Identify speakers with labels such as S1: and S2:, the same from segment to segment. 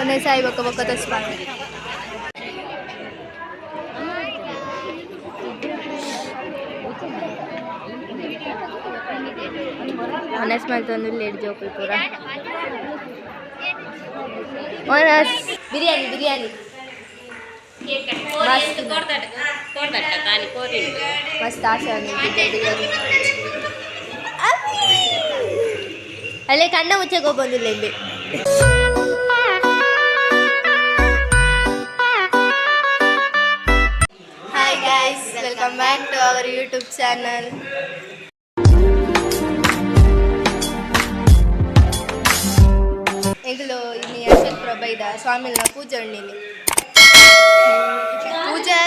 S1: ಒನೆ ಸಾಯಿ ಬೊಕ್ಕ ಬೊಕ್ಕ ತಸ್ಪ. ಒನಸ್ ಮಲ್ತೊಂದುಲ್ಲೆರ್ ಜೋಕುಲು ಪೂರ. ಒನಸ್, ಬಿರಿಯಾನಿ, ಬಿರಿಯಾನಿ. ಮಸ್ತ್. ಮಸ್ತ್ ಆಸೆ ಬಿರಿಯಾನಿ. ಅಲ್ಲೇ ಕಣ್ಣ ಮುಚ್ಚೆ ಬಂದಿಲ್ಲ ಇಂಬೆ. Hi guys, welcome back to our YouTube channel. ಎಂಕುಲು ಇನಿ ಅಶ್ವಥ್ ಪ್ರಭೈದ ಸ್ವಾಮಿಲ್ನ ಪೂಜೆ ಉಂಡಿನಿ. ಪೂಜೆ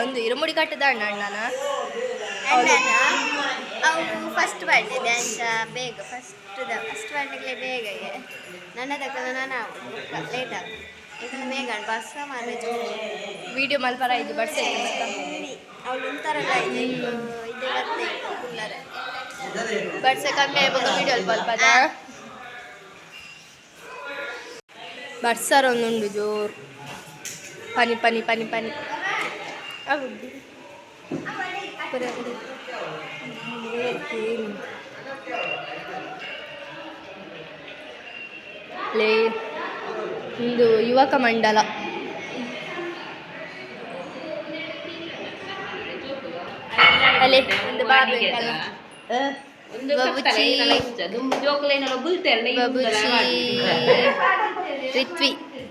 S1: ಒಂದು ಇರುಮುಡಿ ಕಟ್ಟದ ಅಣ್ಣ ಅಣ್ಣನ.
S2: ಅವು ಫಸ್ಟ್ ಬರ್ತಿದೆ ಅಂಚ ಬೇಗ ಫಸ್ಟ್ ಫಸ್ಟ್ ಬರ್ಲಿಕ್ಕೆ ಬೇಗ. ನನ್ನ ತಕ್ಕ ನಾನು ಲೇಟ್ ಆಗ ಈಗ ಬೇಗ ಬಸ್ ಮಾರ್ರೆ.
S1: ವಿಡಿಯೋ ಮಲ್ಪರ ಇದು ಬರ್ಸ.
S2: ಅವಳು ಒಂಥರ ಇದೆ ಇದೆ ಬರ್ತೆ ಕುಲ್ಲರೆ.
S1: ಬರ್ಸ ಕಮ್ಮಿ ಆಯ್ಬೇಕು. ವಿಡಿಯೋ ಅಲ್ಪ ಬರ್ಸಾರ ಒಂದುಂಡು ಜೋರು. ಪನಿ ಪನಿ ಪನಿ ಪನಿ. ಅವು ಪುರ ಲೇ. ಒಂದು ಯುವಕ ಮಂಡಲ. ಅಲ್ಲಿ ಒಂದು ಬಾಬೇಕಲ್ಲ. ಬಬುಚಿ, ಬಬುಚಿ, ರಿತ್ವಿ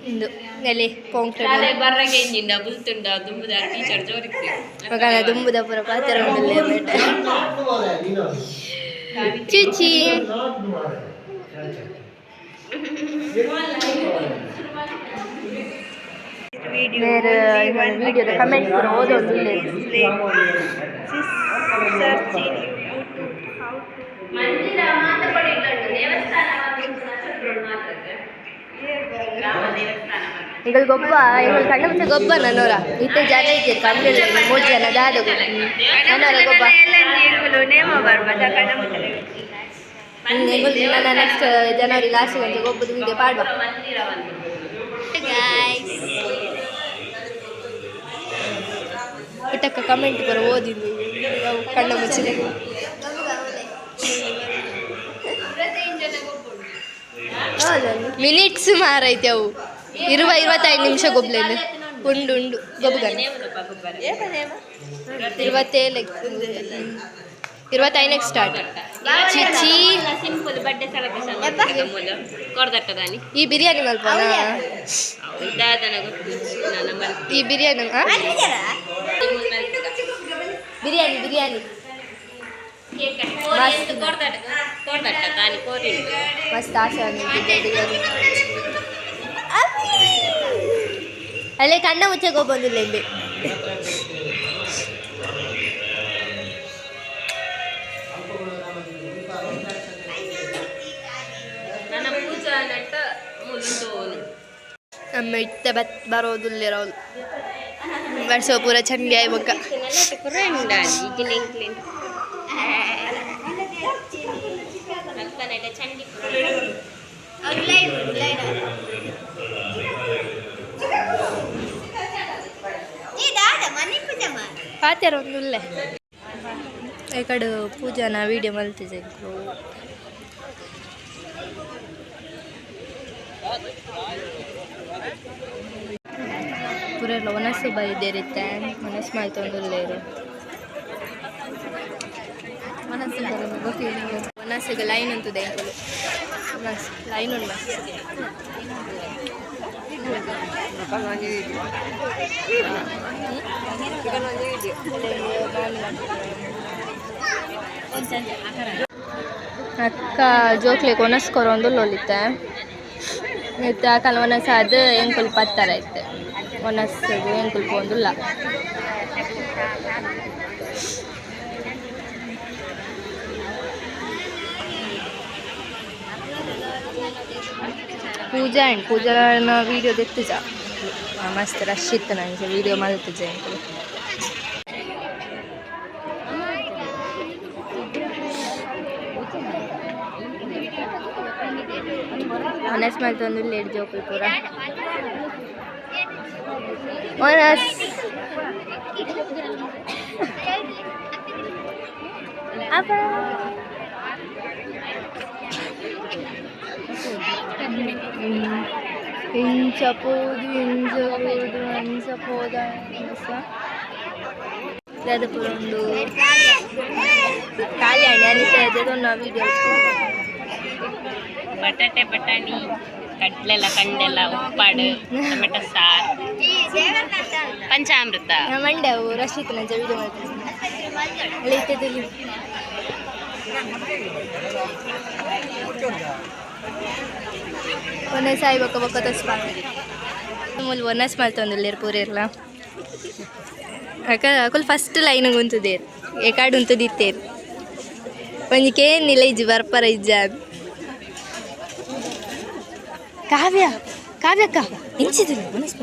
S1: ಇಂದು ಎಲ್ಲಿ ಪೋಂಕ್ರೆ.
S3: ಬರ್ರಗೆ ಇಂಜಿಂಡ ಬುಲ್ತುಂಡ ದುಂಬುದ ಟೀಚರ್ ಜೋರಿತ್ತು.
S1: ಮಗನ ದುಂಬುದ ಪುರ ಪಾತ್ರ ಉಂಡುಲ್ಲೆ ಬೇಟೆ. ಚೀಚಿ. ಮೇರ್ ವಿಡಿಯೋದ ಕಮೆಂಟ್ ಪೂರ ಓದೊಂದುಲ್ಲೆರ್.
S2: Search in YouTube how to
S3: ಮಂದಿರ ಮಾತ್ರ ದೇವಸ್ಥಾನ ಗ್ರಾಮ ದೇವಸ್ಥಾನ.
S1: ಎಂಕಲ್ ಗೊಬ್ಬ, ಎಂಕಲ್ ಕಣ್ಣ ಮುಂಚೆ ಗೊಬ್ಬ ನನೋರ. ಇತ್ತೆ ಜನ ಇಜ್ಜೆರ್, ಕಮ್ಮಿ ಉಲ್ಲೆರ್, ಮೂಜಿ ಜನ ದಾದ ನನೋರ ಗೊಬ್ಬ. ಎಂಕುಲು ನನ್ನ ನೆಕ್ಸ್ಟ್ ಜನವರಿ ಲಾಸ್ಟ್ ಒಂಜಿ ಗೊಬ್ಬದ ವಿಡಿಯೋ ಪಾಡುವ.
S3: ಮಂದಿರ ಒಂದು.
S2: ಗಾಯ್ಸ್.
S1: ಇಟ್ಟಕ್ಕ ಕಮೆಂಟ್ ಪೂರ ಓದಿಂದು ಅವು ಕಣ್ಣ ಮುಚ್ಚಿದೆ. ಮಿನಿಟ್ಸ್ ಮಾರೈತೆ ಅವು. ಇರುವ 25 ನಿಮಿಷ ಗೊಬ್ಲೇನು ಉಂಡು ಉಂಡು ಗೊಬ್ಬಗನ. 27, 25ಕ್ಕೆ ಸ್ಟಾರ್ಟ್. ಚಿಚಿ.
S3: ಸಿಂಪಲ್ ಬರ್ಡೇ ಸೆಲೆಬ್ರೇಷನ್ ಕೊಡ್ದಟ್ಟದಾನಿ.
S1: ಈ ಬಿರಿಯಾನಿ ಮಲ್ಪನ.
S3: ದಾದನ ಗೊತ್ತು ನನ್ನ.
S1: ಈ ಬಿರಿಯಾನಿ ಆ? ಬಿರಿಯಾನಿ, ಬಿರಿಯಾನಿ. ಮಸ್ತ್.
S3: ಕೊಡ್ದಟ್ಟ ತಾನಿ ಕೋರಿಂಡು.
S1: ಮಸ್ತ್ ಆಸೆ ಬಿರಿಯಾನಿ. ಅಲ್ಲೇ ಕಣ್ಣ ಮುಚ್ಚೆ ಬಂದಿಲ್ಲ ಇಂಬೆ.
S3: ನನ್ನ ಪೂಜಾ ನಟ್ಟ ಮುಲುಂಡು.
S1: ನಮ್ಮ ಇತ್ತೆ ಬತ್ ಬರೋದುಲ್ಲಿರೋದು ವರ್ಷ ಪೂರ ಚಂಡಿ ಆಯ್ಬೊಕ್ಕ.
S3: ಈಗಿನ ಎಂಕ್ಲೇನ್ ಅಲ್ಪನೆಲ್ಲ ಚಂಡಿ.
S2: ಲೈಟ್ ಲೈಟ್ ಈ ದಾದ ಮನೆ ಪೂಜೆ ಮಾಡ.
S1: ಪಾತೆರ ಒಂದುಲ್ಲೆ. ಈ ಕಡೆ ಪೂಜಾನ ವಿಡಿಯೋ ಮಲ್ತಿಜೆಂಕ್ಲು. ಪೂರೆರ್ಲ ಒನಸು ಬೈದೇರಿತ್ತೆ. ಒನಸ್ ಮಲ್ತೊಂದುಲ್ಲೆರ್. ಒನಸ್ಸಿಗೆ ಲೈನ್ ಉಂತುದೆ ಎಂಕುಲು. ಮಸ್ತ್ ಲೈನ್ ಉಂಡು, ಮಸ್ತ್. ಅಕ್ಕ ಜೋಕ್ಲೆಗ್ ಒನಸ್ ಕೊರೊಂದುಲ್ಲೊಲಿತ್ತೆ. ಇತ್ತೆ ಅಕಲ್ನ ಒನಸ್ ಆದ್ ಎಂಕುಲು ಪತ್ತರ. ಇತ್ತೆ ಒನಸ್ಗ್ ಎಂಕುಲು ಪೋವೊಂದುಲ್ಲ. ಪೂಜಾ ಆಂಡ್ ಪೂಜಾನ ವೀಡಿಯೋ ದೆತ್ತುಜ. ಮಸ್ತ್ ರಶ್ ಇತ್ತು ನಂಚ ವೀಡಿಯೋ ಮಲ್ತುಜ ಎಂಕುಲು. ಒನಸ್ ಮಲ್ತೊಂದುಲ್ಲೆರ್ ಜೋಕುಲು ಪೂರ ಒನಸ್ ಅಪ್ಪ. ಇಂಚ ಪೋದು ಇಂಚ ಪೋದು ಅಂಚ ಪೋದ ದಾದ ಪೂರ ಉಂಡು ಖಾಲಿ ಆಂಡ್ ಅನಿತ ದೆತೊನ್ನ ವಿಡಿಯೋ.
S3: ಬಟಾಟೆ, ಬಟಾಣಿ, ಕಡ್ಲೆಲ್ಲ, ಕಂಡೆಲ್ಲ, ಉಪ್ಪಾಡು, ಟೊಮೆಟೊ ಸಾರು, ಪಂಚಾಮೃತ.
S1: ಮಂಡೆ ಅವು ರಶ್ ಇತ್ತು ನಂಚ ವಿಡಿಯೋ ಮಾಡ್ತೀನಿ ಅಲ್ಲಿ ಇತ್ತದಲ್ಲಿ. ಒಂದೇ ಸಾಯಿ ಬೊಕ್ಕ ಬೊಕ್ಕ ತಸ್ಪ ಮೂಲು ಒನಸ್ ಮಲ್ತೊಂದುಲ್ಲೆರ್ ಪೂರೆರ್ಲ. ಅಕ ಅಕುಲು ಫಸ್ಟ್ ಲೈನ್ ಉಂತುದೇರ್, ಏಕಾಡ್ ಉಂತುದಿತ್ತೇರ್. ಒಂಜಿ ಕೇನಿಲ್ಲ ಇಜ್ಜಿ, ಬರ್ಪರ ಇಜ್ಜ. ಕಾವ್ಯ, ಕಾವ್ಯಕ್ಕ ಇಂಚಿದಿಲ್ಲ ಒನಸ್.